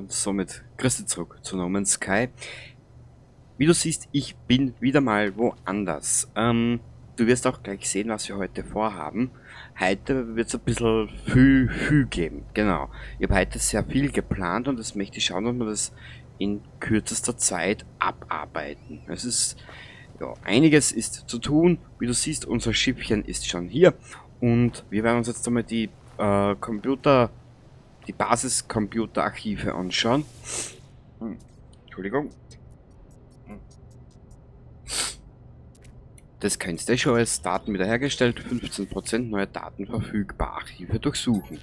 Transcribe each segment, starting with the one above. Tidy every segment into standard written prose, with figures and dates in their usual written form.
Und somit grüß dich zurück zu No Man's Sky. Wie du siehst, ich bin wieder mal woanders. Du wirst auch gleich sehen, was wir heute vorhaben. Heute wird es ein bisschen viel geben. Genau. Ich habe heute sehr viel geplant und das möchte ich schauen, ob wir das in kürzester Zeit abarbeiten. Es ist, ja, einiges ist zu tun. Wie du siehst, unser Schiffchen ist schon hier. Und wir werden uns jetzt einmal die die Basiscomputerarchive anschauen. Entschuldigung. Das kennst du schon als Daten wiederhergestellt, 15% neue Daten verfügbar, Archive durchsuchen.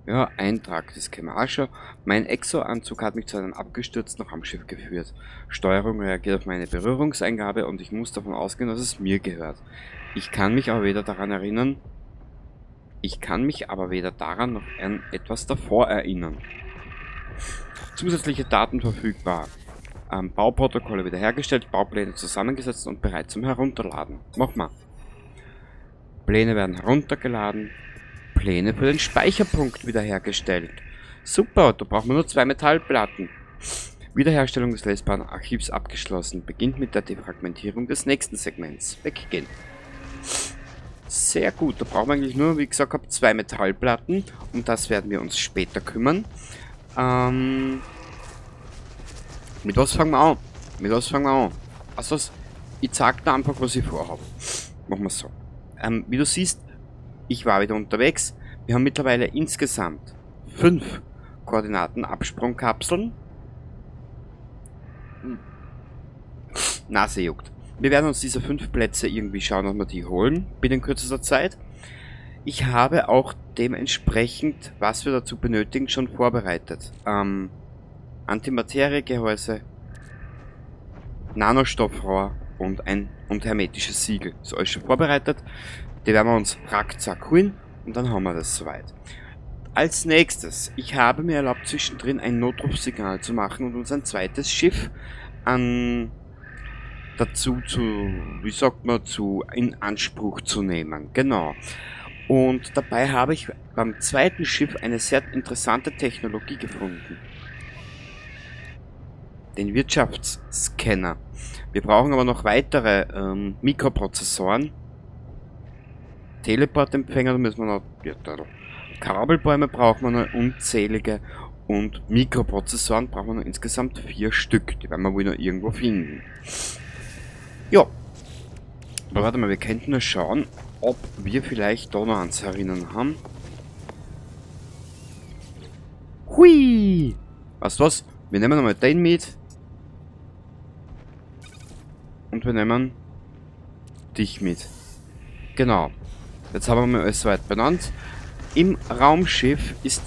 Ja, Eintrag, das kennen wir auch schon. Mein Exo-Anzug hat mich zu einem abgestürzten Raumschiff geführt. Steuerung reagiert auf meine Berührungseingabe und ich muss davon ausgehen, dass es mir gehört. Ich kann mich aber weder daran erinnern, noch an etwas davor erinnern. Zusätzliche Daten verfügbar. Bauprotokolle wiederhergestellt, Baupläne zusammengesetzt und bereit zum Herunterladen. Mach mal. Pläne werden heruntergeladen. Pläne für den Speicherpunkt wiederhergestellt. Super, da brauchen wir nur 2 Metallplatten. Wiederherstellung des lesbaren Archivs abgeschlossen. Beginnt mit der Defragmentierung des nächsten Segments. Weggehen. Sehr gut, da brauchen wir eigentlich nur, wie ich gesagt habe, 2 Metallplatten. Um das werden wir uns später kümmern. Mit was fangen wir an? Also, ich zeig dir einfach, was ich vorhabe. Machen wir so. Wie du siehst, ich war wieder unterwegs. Wir haben mittlerweile insgesamt 5 Koordinatenabsprungkapseln. Nase juckt. Wir werden uns diese 5 Plätze irgendwie schauen, ob wir die holen, binnen kürzester Zeit. Ich habe auch dementsprechend, was wir dazu benötigen, schon vorbereitet. Antimateriegehäuse, Nanostoffrohr und ein hermetisches Siegel. Ist alles schon vorbereitet. Die werden wir uns rackzack holen und dann haben wir das soweit. Als nächstes, ich habe mir erlaubt, zwischendrin ein Notrufsignal zu machen und uns ein zweites Schiff an dazu zu, wie sagt man, zu in Anspruch zu nehmen. Genau. Und dabei habe ich beim zweiten Schiff eine sehr interessante Technologie gefunden. Den Wirtschaftsscanner. Wir brauchen aber noch weitere Mikroprozessoren. Teleportempfänger, da müssen wir noch, ja, da, Kabelbäume brauchen wir noch unzählige und Mikroprozessoren brauchen wir noch insgesamt 4 Stück. Die werden wir wohl noch irgendwo finden. Ja. Aber warte mal, wir könnten nur schauen, ob wir vielleicht da noch eins erinnern haben. Hui! Weißt du was? Wir nehmen nochmal den mit. Und wir nehmen dich mit. Genau. Jetzt haben wir mal alles soweit benannt. Im Raumschiff ist...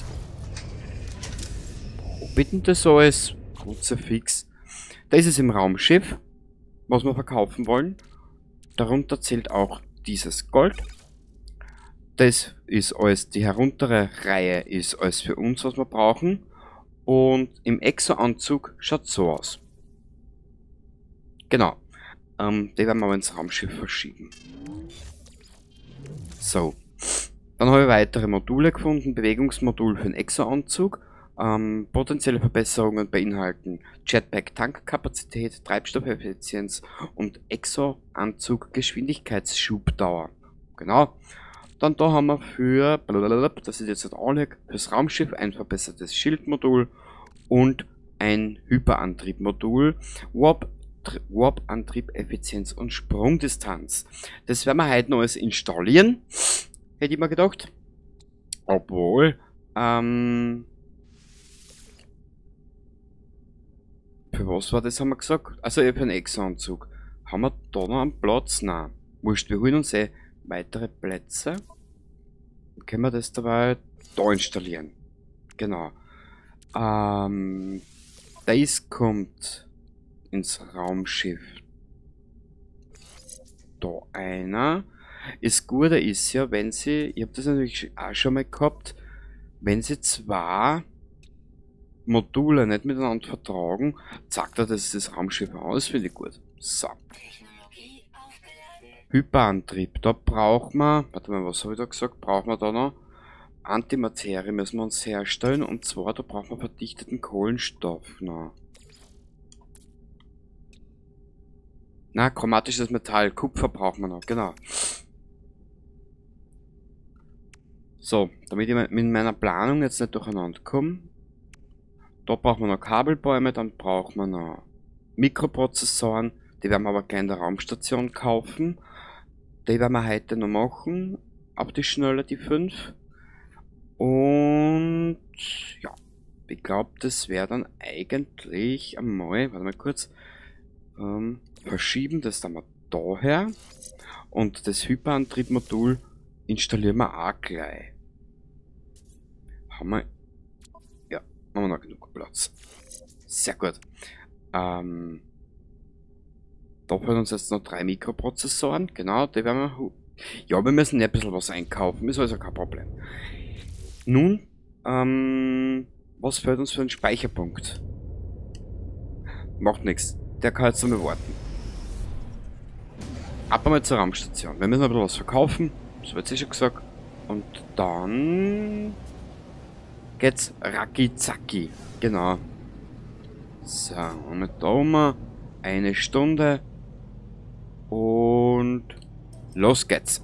Wo bitten das alles? Kruzifix. Da ist es im Raumschiff, was wir verkaufen wollen. Darunter zählt auch dieses Gold. Das ist alles, die heruntere Reihe ist alles für uns, was wir brauchen. Und im Exo-Anzug schaut so aus. Genau. Den werden wir aber ins Raumschiff verschieben. So. Dann habe ich weitere Module gefunden. Bewegungsmodul für den Exo-Anzug. Potenzielle Verbesserungen beinhalten Jetpack-Tankkapazität, Treibstoffeffizienz und Exo-Anzug-Geschwindigkeitsschubdauer. Genau. Dann da haben wir für, das ist jetzt nicht fürs Raumschiff ein verbessertes Schildmodul und ein Hyperantriebmodul, Warp-Antrieb, Effizienz und Sprungdistanz. Das werden wir heute noch alles installieren, hätte ich mir gedacht. Obwohl, für was war das, haben wir gesagt? Also für einen Exo-Anzug. Haben wir da noch einen Platz? Nein. Wurscht, wir holen uns eh weitere Plätze. Dann können wir das dabei da installieren. Genau. Das kommt ins Raumschiff. Da einer. Das Gute ist ja, wenn sie, ich habe das natürlich auch schon mal gehabt, wenn sie 2 Module nicht miteinander vertragen, zeigt er, dass das Raumschiff aus, finde ich gut. So. Hyperantrieb, da braucht man, warte mal, was habe ich da gesagt, brauchen wir da noch? Antimaterie müssen wir uns herstellen. Und zwar, da brauchen wir verdichteten Kohlenstoff noch. Na, chromatisches Metall, Kupfer brauchen wir noch, genau. So, damit ich mit meiner Planung jetzt nicht durcheinander komme. Da brauchen wir noch Kabelbäume, dann brauchen wir noch Mikroprozessoren. Die werden wir aber gleich in der Raumstation kaufen. Die werden wir heute noch machen. Auf die Schnelle, die 5. Und ja, ich glaub, das wär dann eigentlich einmal, warte mal kurz, verschieben das dann mal daher. Und das Hyperantriebmodul installieren wir auch gleich. Haben wir, ja, haben wir noch genug Platz. Sehr gut. Da fehlen uns jetzt noch 3 Mikroprozessoren. Genau, die werden wir ja, wir müssen ja ein bisschen was einkaufen. Ist also kein Problem. Nun, was fehlt uns für einen Speicherpunkt? Macht nix. Der kann jetzt noch mal warten. Ab einmal zur Raumstation. Wir müssen ein bisschen was verkaufen. Das wird eh schon gesagt. Und dann geht's racki-zacki. Genau. So, und da haben wir 1 Stunde. Und los geht's.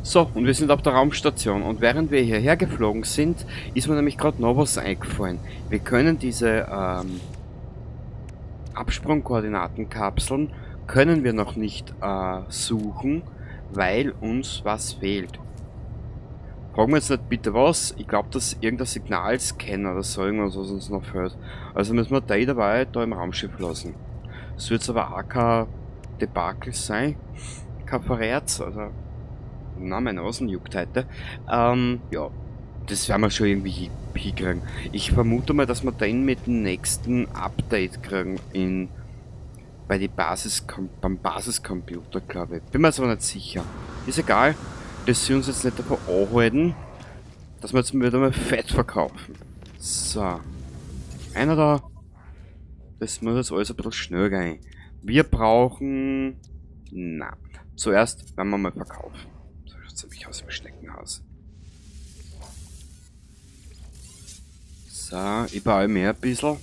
So, und wir sind auf der Raumstation und während wir hierher geflogen sind, ist mir nämlich gerade noch was eingefallen. Wir können diese Absprungkoordinatenkapseln können wir noch nicht suchen, weil uns was fehlt. Fragen wir jetzt nicht bitte was, ich glaub, dass irgendein Signalscanner oder so irgendwas, was uns noch fehlt. Also müssen wir die dabei da im Raumschiff lassen. Das wird aber auch kein Debakel sein, kein Verräts, also... Na, meine Nasen juckt heute. Ja, das werden wir schon irgendwie hinkriegen. Ich vermute mal, dass wir den mit dem nächsten Update kriegen in, bei die Basis, beim Basiscomputer, glaube ich. Bin mir jetzt aber nicht sicher. Ist egal, das soll uns jetzt nicht davon anhalten, dass wir jetzt wieder mal Fett verkaufen. So. Einer da. Das muss jetzt alles ein bisschen schnell gehen. Wir brauchen... Na, zuerst werden wir mal verkaufen. Ziemlich aus dem Schneckenhaus. So, ich baue mehr ein bisschen.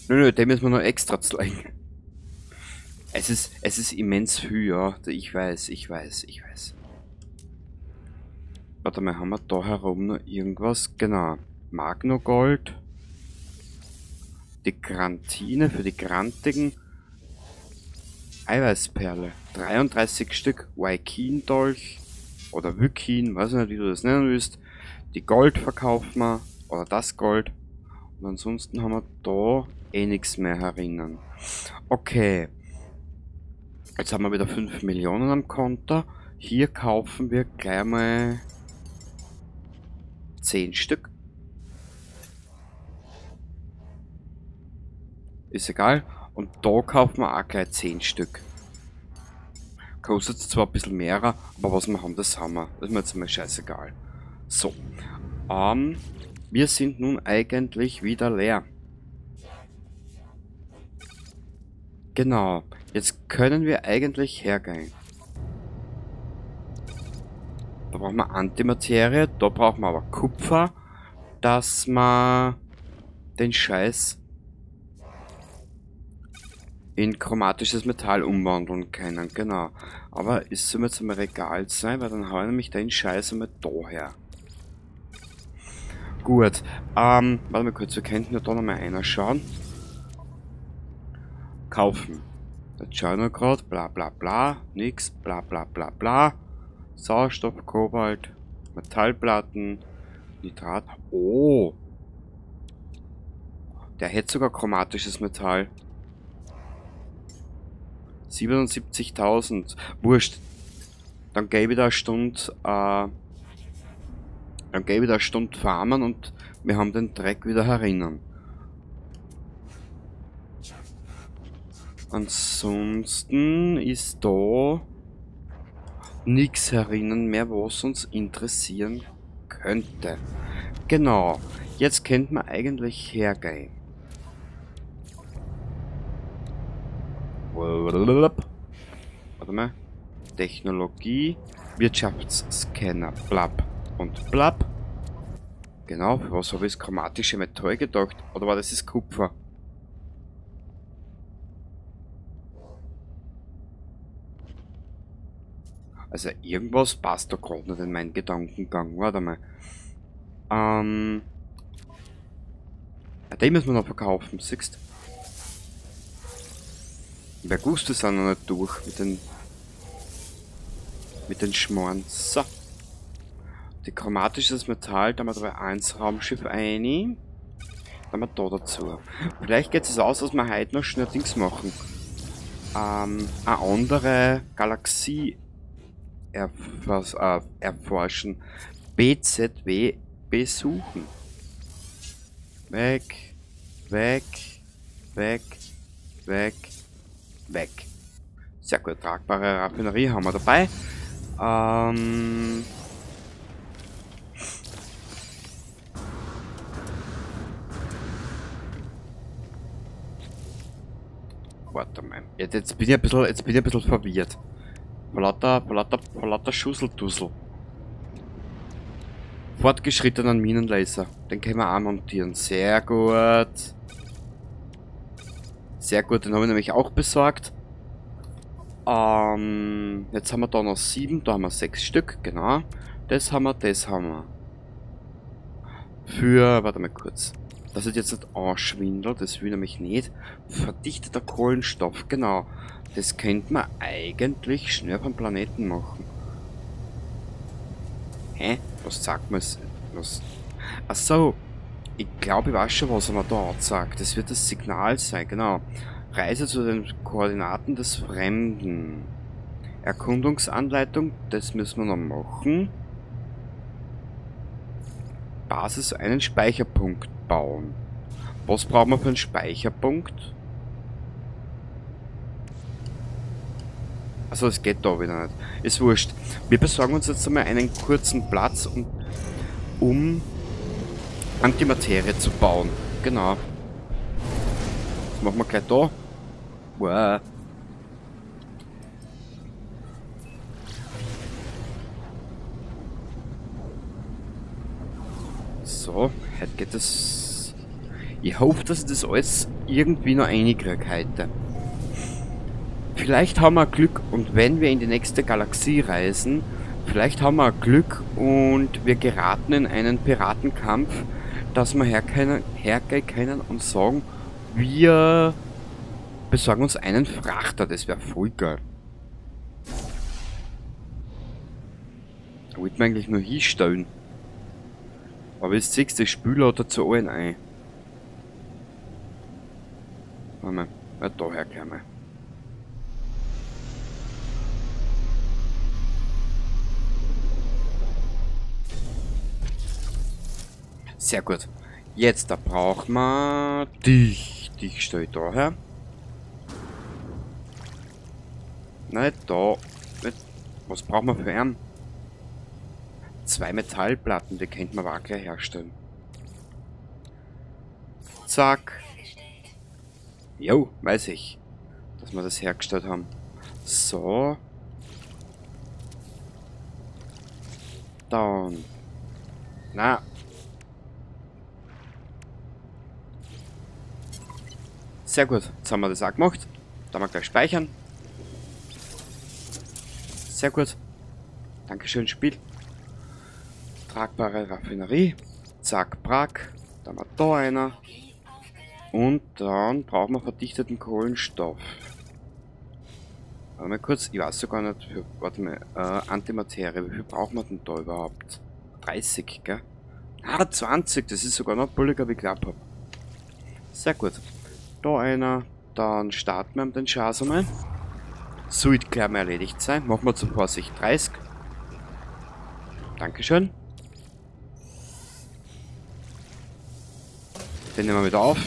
Nö, nö, dem müssen wir noch extra zeigen. Es ist immens viel, ja. Ich weiß, ich weiß, ich weiß. Warte mal, haben wir da herum noch irgendwas? Genau. Magnogold. Die Grantine für die Grantigen. Eiweißperle. 33 Stück. Wykin-Dolch. Oder Wykin, weiß ich nicht, wie du das nennen willst. Die Gold verkaufen wir. Oder das Gold. Und ansonsten haben wir da eh nichts mehr herinnen. Okay. Jetzt haben wir wieder 5 Millionen am Konto. Hier kaufen wir gleich mal 10 Stück. Ist egal. Und da kaufen wir auch gleich 10 Stück. Kostet zwar ein bisschen mehr, aber was wir haben, das haben wir. Das ist mir jetzt mal scheißegal. So. Wir sind nun eigentlich wieder leer. Genau. Jetzt können wir eigentlich hergehen. Da brauchen wir Antimaterie, da brauchen wir aber Kupfer, dass wir den Scheiß in chromatisches Metall umwandeln können. Genau. Aber es soll mir jetzt einmal egal sein, weil dann hau ich nämlich den Scheiß einmal da her. Gut. Warte mal kurz, wir könnten ja da nochmal einer schauen. Kaufen. Jetzt schau ich noch grad. Bla bla bla. Nix. Bla bla bla bla. Sauerstoff, Kobalt, Metallplatten, Nitrat. Oh! Der hätte sogar chromatisches Metall. 77.000. Wurscht. Dann gebe ich da eine Stunde, dann gebe ich da eine Stunde farmen und wir haben den Dreck wieder herinnen. Ansonsten ist da nix herinnen mehr, was uns interessieren könnte. Genau. Jetzt könnte man eigentlich hergehen. Warte mal. Technologie, Wirtschaftsscanner, blab und blab. Genau, für was habe ich das chromatische Metall gedacht? Oder war das das Kupfer? Also irgendwas passt da gerade nicht in meinen Gedankengang. Warte mal. Ja, den müssen wir noch verkaufen, siehst du? Wer gewusst, wir sind noch nicht durch mit den Schmoren. So. Die chromatisches Metall, da haben wir dabei 1 Raumschiff ein. Dann haben wir da dazu. Vielleicht geht es aus, dass wir heute noch schnell Dings machen. Eine andere Galaxie erforschen. BZW besuchen. Weg, weg, weg, weg, weg. Sehr gut, tragbare Raffinerie haben wir dabei. Warte mal. Jetzt bin ich ein bisschen, jetzt bin ich ein bisschen verwirrt. Vor lauter Schusseldussel. Fortgeschrittenen Minenlaser. Den können wir auch montieren. Sehr gut. Sehr gut, den habe ich nämlich auch besorgt. Jetzt haben wir da noch 7, da haben wir 6 Stück, genau. Das haben wir, das haben wir. Für, warte mal kurz. Das ist jetzt nicht Anschwindel, das will nämlich nicht. Verdichteter Kohlenstoff, genau. Das könnte man eigentlich schnell vom Planeten machen. Hä? Was sagt man? Was? Ach so. Ich glaube, ich weiß schon, was er mir da sagt. Das wird das Signal sein, genau. Reise zu den Koordinaten des Fremden. Erkundungsanleitung, das müssen wir noch machen. Basis einen Speicherpunkt bauen. Was brauchen wir für einen Speicherpunkt? Also es geht da wieder nicht. Ist wurscht. Wir besorgen uns jetzt einmal einen kurzen Platz, um Antimaterie zu bauen. Genau. Das machen wir gleich da. Wow. So, heute geht es. Ich hoffe, dass ich das alles irgendwie noch reinkriege heute. Vielleicht haben wir Glück und wenn wir in die nächste Galaxie reisen, vielleicht haben wir Glück und wir geraten in einen Piratenkampf, dass wir hergehen können und sagen, wir besorgen uns einen Frachter, das wäre voll geil. Da wollten wir eigentlich nur hinstellen. Aber jetzt siehst du, das Spül hat zu allen ein. Warte mal, ja, daher gleich mal. Sehr gut. Jetzt, da brauchen wir dich. Dich stelle ich da her. Nein, da. Was brauchen wir für einen? 2 Metallplatten, die könnte man aber auch gleich herstellen. Zack. Jo, weiß ich. Dass wir das hergestellt haben. So. Dann. Na. Sehr gut. Jetzt haben wir das auch gemacht. Dann wir gleich speichern. Sehr gut. Dankeschön, Spiel. Tragbare Raffinerie. Zack, brack. Dann haben wir da einer. Und dann brauchen wir verdichteten Kohlenstoff. Warte mal kurz, ich weiß sogar nicht, für, warte mal, Antimaterie, wie viel brauchen wir denn da überhaupt? 30, gell? Ah, 20, das ist sogar noch billiger, wie ich geglaubt hab. Sehr gut. Da einer, dann starten wir den Schatz einmal. Sollte gleich mal erledigt sein. Machen wir zur Vorsicht 30. Dankeschön. Den nehmen wir wieder auf.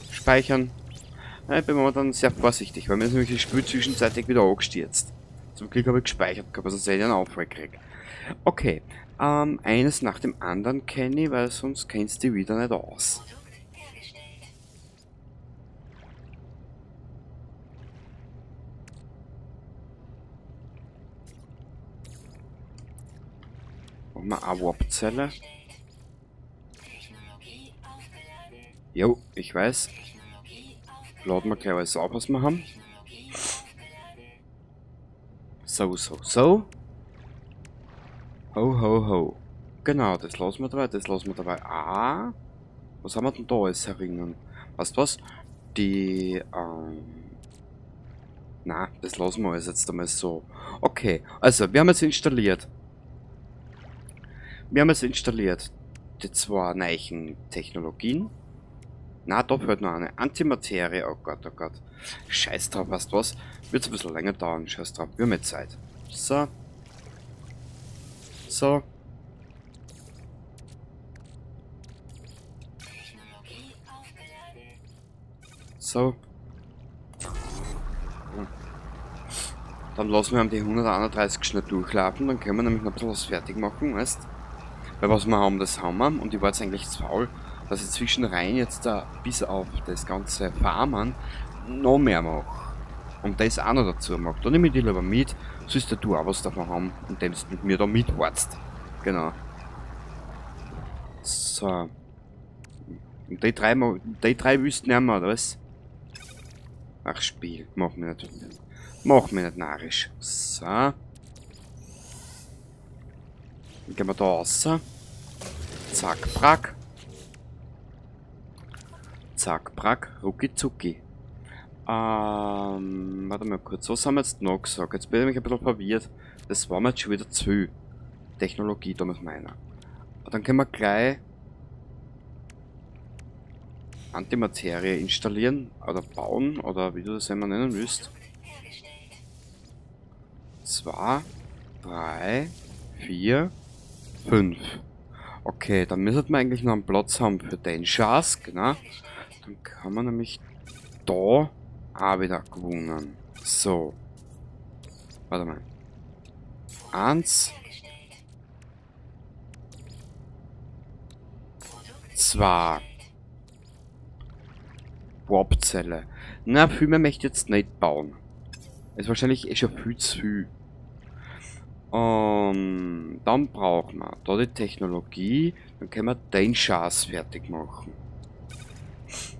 Speichern. Ja, ich bin momentan sehr vorsichtig, weil mir ist nämlich das Spiel zwischenzeitlich wieder angestürzt. Zum Glück habe ich gespeichert gehabt, sonst hätte ich einen Aufprall gekriegt. Okay, eines nach dem anderen kenne ich, weil sonst kennst du die wieder nicht aus. Machen wir eine Warp-Zelle. Jo, ich weiß. Laden wir gleich alles auf, was wir haben. So, so, so. Ho, ho, ho. Genau, das lassen wir dabei, das lassen wir dabei. Ah, was haben wir denn da alles herinnen? Weißt du was? Die, na, das lassen wir alles jetzt einmal so. Okay, also, wir haben jetzt installiert. Wir haben jetzt installiert die zwei neuen Technologien. Na, da fehlt noch eine Antimaterie. Oh Gott, oh Gott. Scheiß drauf, weißt du was? Wird's ein bisschen länger dauern. Scheiß drauf. Wir haben jetzt Zeit. So. So. So. Dann lassen wir die 131 schnell durchlaufen. Dann können wir nämlich noch ein bisschen was fertig machen, weißt? Weil was wir haben, das haben wir. Und ich war jetzt eigentlich zu faul, dass ich zwischenrein jetzt da bis auf das ganze Farmen noch mehr mache. Und das auch noch dazu mache. Da nehme ich die lieber mit, sollst du auch was davon haben, indem du mit mir da mitwartest. Genau. So. Und die drei willst du nicht mehr, oder was? Ach, Spiel. Mach mich nicht. Mach mich nicht narrisch. So. Dann gehen wir da raus. Zack, brack. Zack, brack, rucki zucki. Warte mal kurz, was haben wir jetzt noch gesagt? Jetzt bin ich mich ein bisschen verwirrt. Das war mir jetzt schon wieder zu viel. Technologie, da muss meiner. Dann können wir gleich Antimaterie installieren oder bauen oder wie du das immer nennen willst. 2, 3, 4, 5. Okay, dann müssen wir eigentlich noch einen Platz haben für den Schatz, genau. Dann kann man nämlich da auch wieder gewonnen. So. Warte mal. 1. 2. Warpzelle. Na, viel mehr möchte ich jetzt nicht bauen. Ist wahrscheinlich eh schon viel zu viel. Dann brauchen wir da die Technologie. Dann können wir den Schatz fertig machen.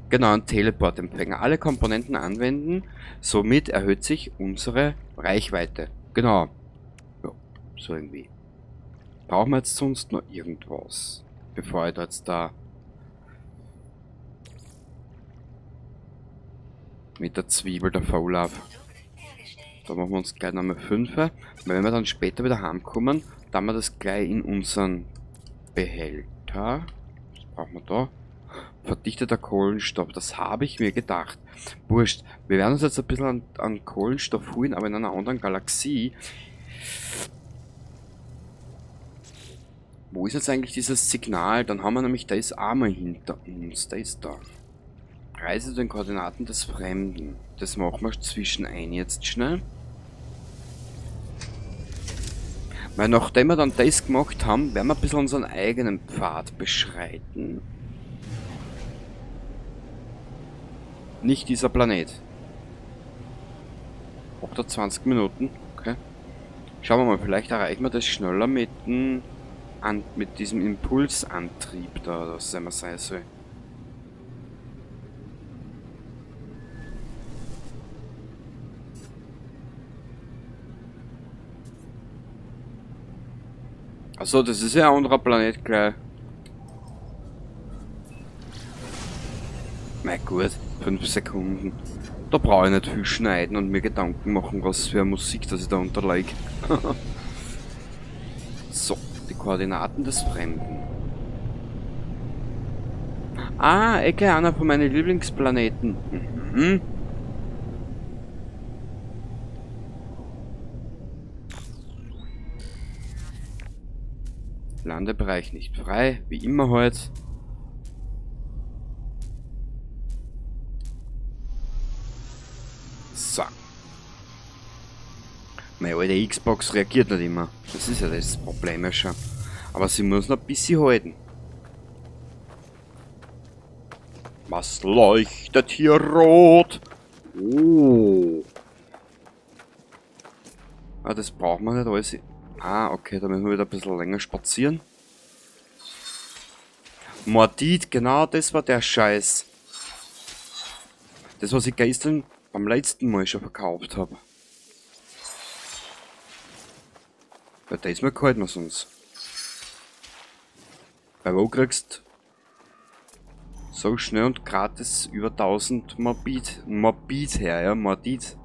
Genau, ein Teleport-Empfänger. Alle Komponenten anwenden. Somit erhöht sich unsere Reichweite. Genau. Ja, so irgendwie. Brauchen wir jetzt sonst noch irgendwas? Bevor ich da jetzt da mit der Zwiebel davor laufe. Da machen wir uns gleich nochmal 5. Weil wenn wir dann später wieder heimkommen, dann haben wir das gleich in unseren Behälter. Was brauchen wir da? Verdichteter Kohlenstoff, das habe ich mir gedacht. Wurscht, wir werden uns jetzt ein bisschen an Kohlenstoff holen, aber in einer anderen Galaxie. Wo ist jetzt eigentlich dieses Signal? Dann haben wir nämlich, da ist einmal hinter uns, da ist da. Reise zu den Koordinaten des Fremden. Das machen wir zwischenein jetzt schnell. Weil nachdem wir dann das gemacht haben, werden wir ein bisschen unseren eigenen Pfad beschreiten. Nicht dieser Planet. 28 Minuten, okay. Schauen wir mal, vielleicht erreichen wir das schneller mit dem, mit diesem Impulsantrieb da, was immer sein soll. Achso, das ist ja ein anderer Planet gleich. Mein Gott, 5 Sekunden. Da brauche ich nicht viel schneiden und mir Gedanken machen, was für Musik, dass ich da unterlege. So, die Koordinaten des Fremden. Ah, Ecke, einer von meinen Lieblingsplaneten. Mhm. Landebereich nicht frei, wie immer heute. So. Meine alte Xbox reagiert nicht immer. Das ist ja das Problem ja schon. Aber sie muss noch ein bisschen halten. Was leuchtet hier rot? Oh. Ah, das braucht man nicht alles. Ah, okay, da müssen wir wieder ein bisschen länger spazieren. Mordit, genau, das war der Scheiß. Das, was ich gestern beim letzten Mal schon verkauft habe. Weil das mal gehalten wir sonst. Weil wo kriegst so schnell und gratis über 1000 Morbid her, ja, Mordit.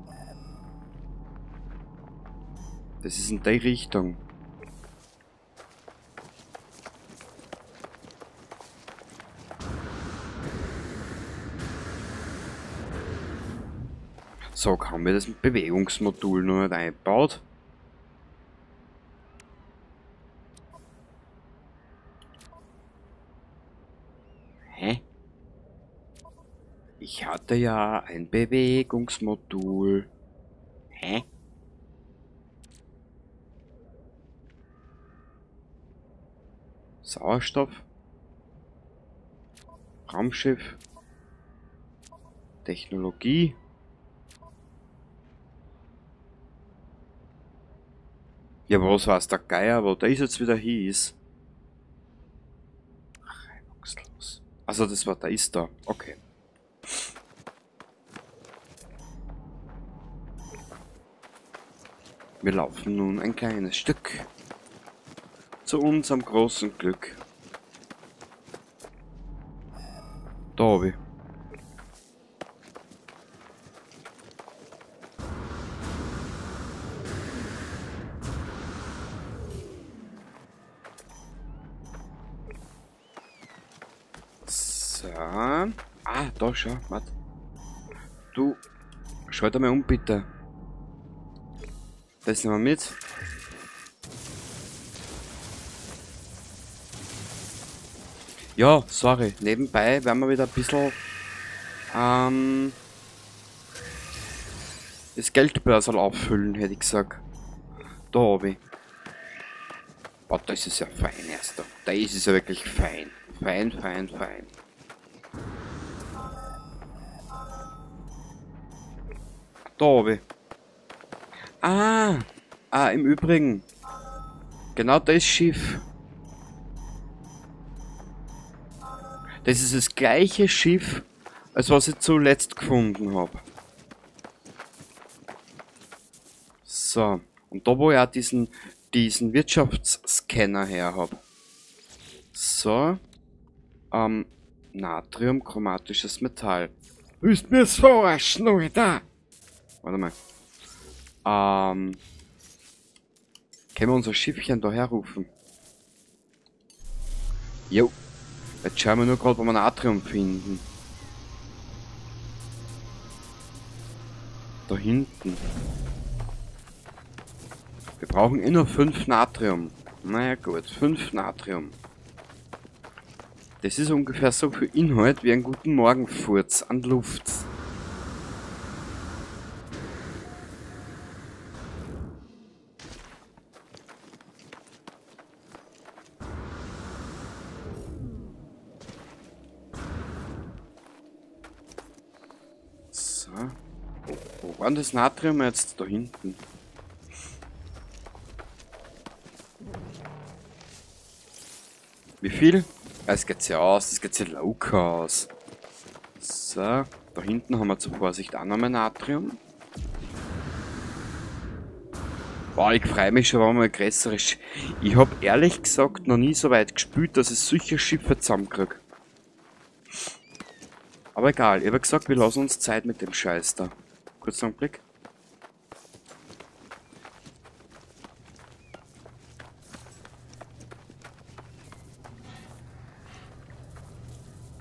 Das ist in die Richtung. So, haben wir das Bewegungsmodul noch nicht eingebaut? Hä? Ich hatte ja ein Bewegungsmodul. Hä? Sauerstoff. Raumschiff. Technologie. Ja, was war's der Geier, wo der jetzt wieder hieß? Reibungslos. Also das war, der ist da. Okay. Wir laufen nun ein kleines Stück. Zu unserem großen Glück. Da hab ich. So. Ah, da schau, warte. Du, schau da mal um, bitte. Das nehmen wir mit. Ja, sorry. Nebenbei werden wir wieder ein bisschen das Geldbörsel auffüllen, hätte ich gesagt. Da habe ich. Boah, das ist ja fein erst da. Das ist ja wirklich fein. Fein, fein, fein. Da habe ich. Ah, im Übrigen. Genau das Schiff. Das ist das gleiche Schiff, als was ich zuletzt gefunden habe. So, und da wo ich auch diesen Wirtschaftsscanner her habe. So. Natrium, chromatisches Metall. Willst du mir's verarschen, Alter? Warte mal. Können wir unser Schiffchen da herrufen? Jo. Jetzt schauen wir nur gerade, wo wir Natrium finden. Da hinten. Wir brauchen eh nur 5 Natrium. Naja gut, 5 Natrium. Das ist ungefähr so viel Inhalt wie ein guten Morgenfurz an Luft. So. Wo war denn das Natrium jetzt? Da hinten. Wie viel? Es geht ja aus, es geht ja locker aus. So, da hinten haben wir zur Vorsicht auch noch mal Natrium. Boah, ich freue mich schon, wenn wir mal größere Ich hab ehrlich gesagt noch nie so weit gespielt, dass ich solche Schiffe zusammenkrieg. Aber egal, ich hab gesagt, wir lassen uns Zeit mit dem Scheiß da. Kurzer Augenblick.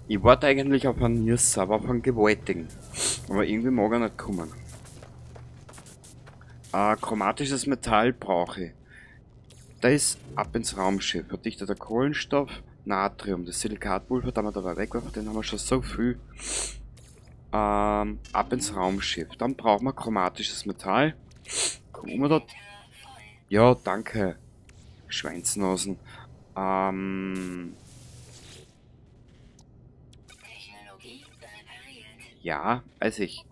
Ich warte eigentlich auf einen Nierser, aber auf einen gewaltigen. Aber irgendwie mag er nicht kommen. Chromatisches Metall brauche ich. Da ist ab ins Raumschiff. Verdichteter Kohlenstoff, Natrium. Das Silikatpulver, da wir dabei wegwerfen, den haben wir schon so viel. Ab ins Raumschiff. Dann brauchen wir chromatisches Metall. Kommen wir da? Ja, danke. Schweinsnasen. Ja, weiß ich.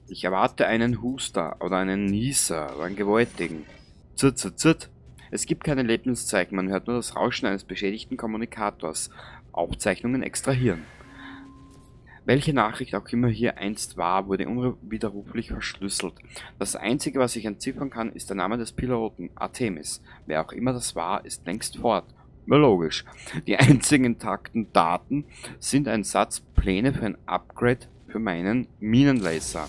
Ich erwarte einen Huster oder einen Nieser oder einen gewaltigen. Zit, zit, zit. Es gibt keine Lebenszeichen, man hört nur das Rauschen eines beschädigten Kommunikators. Aufzeichnungen extrahieren. Welche Nachricht auch immer hier einst war, wurde unwiderruflich verschlüsselt. Das Einzige, was ich entziffern kann, ist der Name des Piloten, Artemis. Wer auch immer das war, ist längst fort. Na logisch. Die einzigen intakten Daten sind ein Satz Pläne für ein Upgrade für meinen Minenlaser.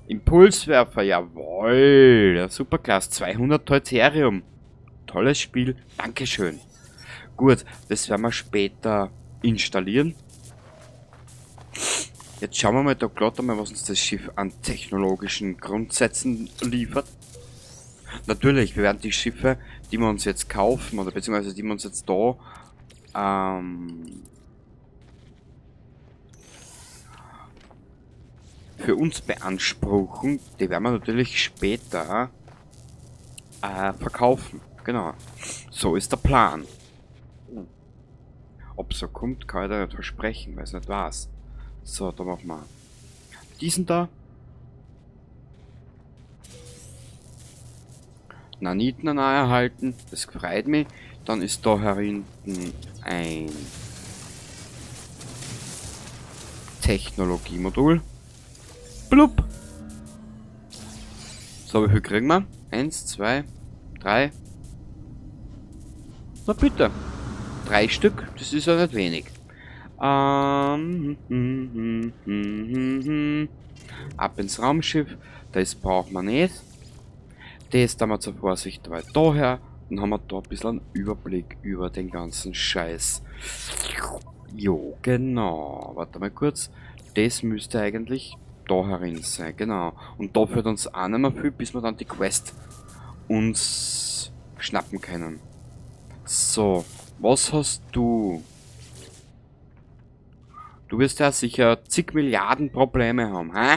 Impulswerfer, jawohl. Ja, superklasse. 200 Deuterium. Tolles Spiel. Dankeschön. Gut, das werden wir später installieren. Jetzt schauen wir mal da glatt einmal, was uns das Schiff an technologischen Grundsätzen liefert. Natürlich, wir werden die Schiffe, die wir uns jetzt kaufen, oder beziehungsweise die wir uns jetzt da für uns beanspruchen, die werden wir natürlich später verkaufen. Genau. So ist der Plan. Ob so kommt, kann ich da nicht versprechen, weiß nicht was. So, da machen wir diesen da. Naniten erhalten, das freut mich. Dann ist da hinten ein Technologiemodul. Blub! So, wie viel kriegen wir? 1, 2, 3. Na bitte. 3 Stück, das ist ja nicht wenig. Ab ins Raumschiff. Das braucht man nicht. Das da mal zur Vorsicht weit daher. Dann haben wir da ein bisschen einen Überblick über den ganzen Scheiß. Jo, genau. Warte mal kurz. Das müsste eigentlich da herin sein, genau. Und da führt uns auch nicht mehr viel, bis wir dann die Quest uns schnappen können. So, was hast du? Du wirst ja sicher zig Milliarden Probleme haben, hä?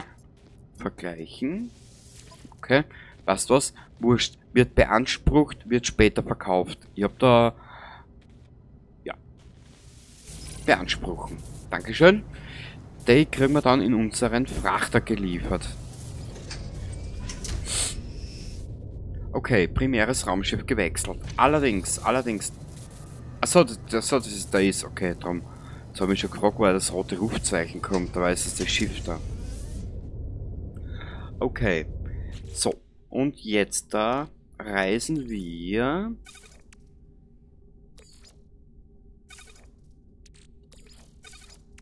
Vergleichen. Okay. Weißt du was? Wurscht. Wird beansprucht, wird später verkauft. Ich hab da... Ja. Beanspruchen. Dankeschön. Die kriegen wir dann in unseren Frachter geliefert. Okay, primäres Raumschiff gewechselt. Allerdings. Achso, das ist das. Okay, drum. Jetzt habe ich schon gefragt, woher das rote Rufzeichen kommt. Da ist es das Schiff da. Okay. So. Und jetzt da reisen wir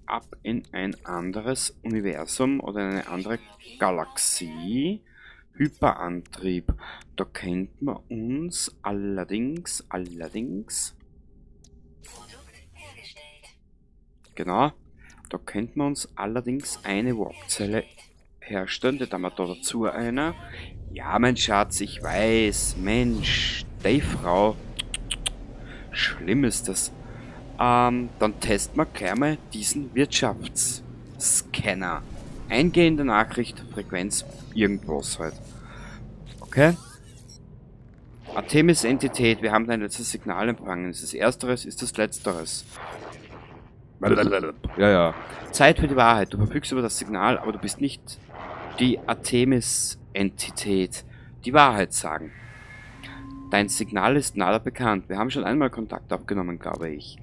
ab in ein anderes Universum oder in eine andere Galaxie. Hyperantrieb. Da kennt man uns allerdings. Genau. Da könnte man uns allerdings eine Warpzelle herstellen. Da haben wir da dazu eine. Ja, mein Schatz, ich weiß. Mensch, die Frau. Schlimm ist das. Dann testen wir gleich mal diesen Wirtschaftsscanner. Eingehende Nachricht, Frequenz, irgendwas halt. Okay. Artemis-Entität, wir haben dein letztes Signal empfangen. Ist es ersteres, ist es letzteres? Ja, ja. Zeit für die Wahrheit. Du verfügst über das Signal, aber du bist nicht die Artemis-Entität. Die Wahrheit sagen. Dein Signal ist nada bekannt. Wir haben schon einmal Kontakt aufgenommen, glaube ich.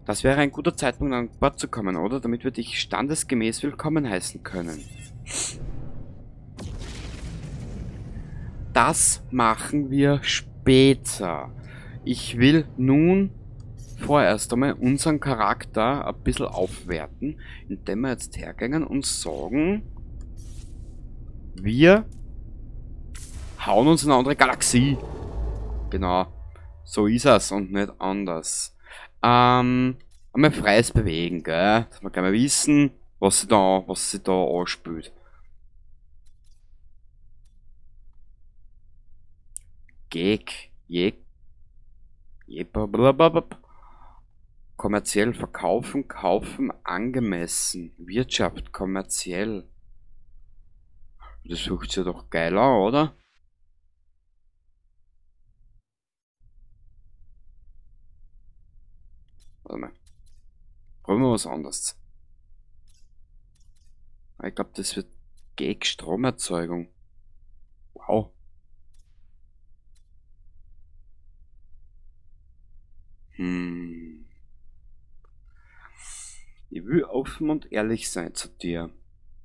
Das wäre ein guter Zeitpunkt, an Bord zu kommen, oder? Damit wir dich standesgemäß willkommen heißen können. Das machen wir später. Ich will nun vorerst einmal unseren Charakter ein bisschen aufwerten, indem wir jetzt hergehen und sagen, wir hauen uns in eine andere Galaxie. Genau, so ist es und nicht anders. Einmal freies Bewegen, gell? Dass wir gleich mal wissen, was sie da anspült. Geg, jeg, blablabla. Kommerziell verkaufen, kaufen, angemessen. Wirtschaft, kommerziell. Das sucht sich doch geil an, oder? Warte mal. Probieren wir was anderes. Ich glaub, das wird gegen Stromerzeugung. Wow. Ich will offen und ehrlich sein zu dir.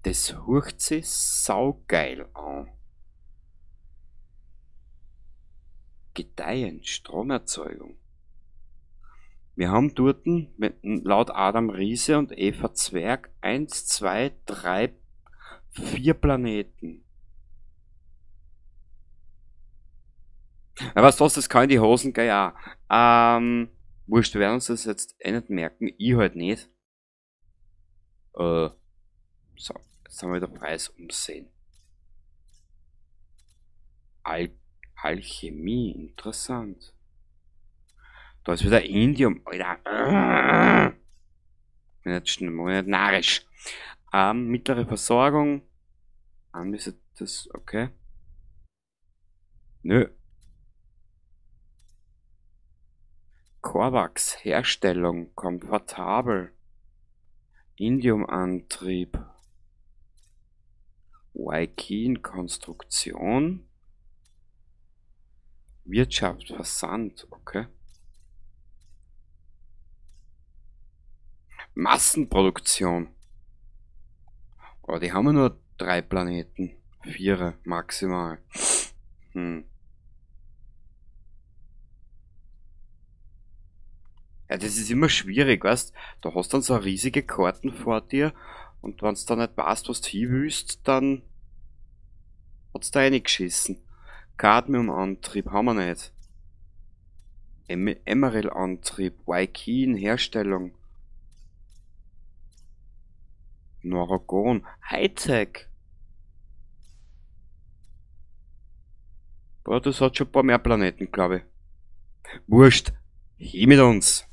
Das hört sich saugeil an. Gedeihen, Stromerzeugung. Wir haben dort mit, laut Adam Riese und Eva Zwerg 1, 2, 3, 4 Planeten. Ja, weißt du was, das kann in die Hosen gehen, ja. Wurscht, wir werden uns das jetzt eh nicht merken. Ich halt nicht. So, jetzt haben wir wieder Preis umsehen. Alchemie, interessant. Da ist wieder Indium. Alter. Bin nicht narrisch. Mittlere Versorgung. Anwesend, das, okay. Nö. Korvax, Herstellung, komfortabel. Indiumantrieb. Waikin, Konstruktion. Wirtschaft, Versand, okay. Massenproduktion. Oh, die haben ja nur 3 Planeten. 4 maximal. Ja, das ist immer schwierig, weißt? Da hast du dann so riesige Karten vor dir und wenn's da nicht weißt, was du hin willst, dann hat's da reingeschissen. Cadmium-Antrieb haben wir nicht. Emerald-Antrieb, Waikin, Herstellung. Noragon, Hightech. Boah, das hat schon ein paar mehr Planeten, glaub ich. Wurscht. Hier mit uns.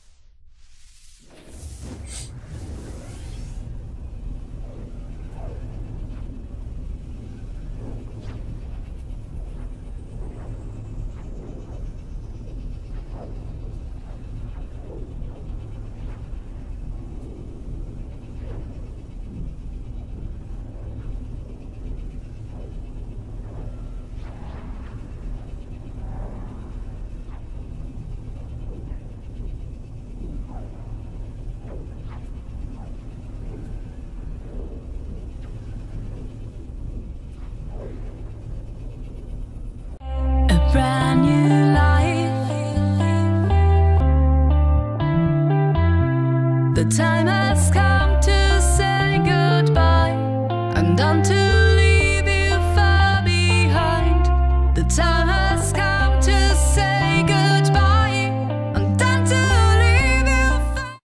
Brand new life. The time has come to say goodbye. I'm done to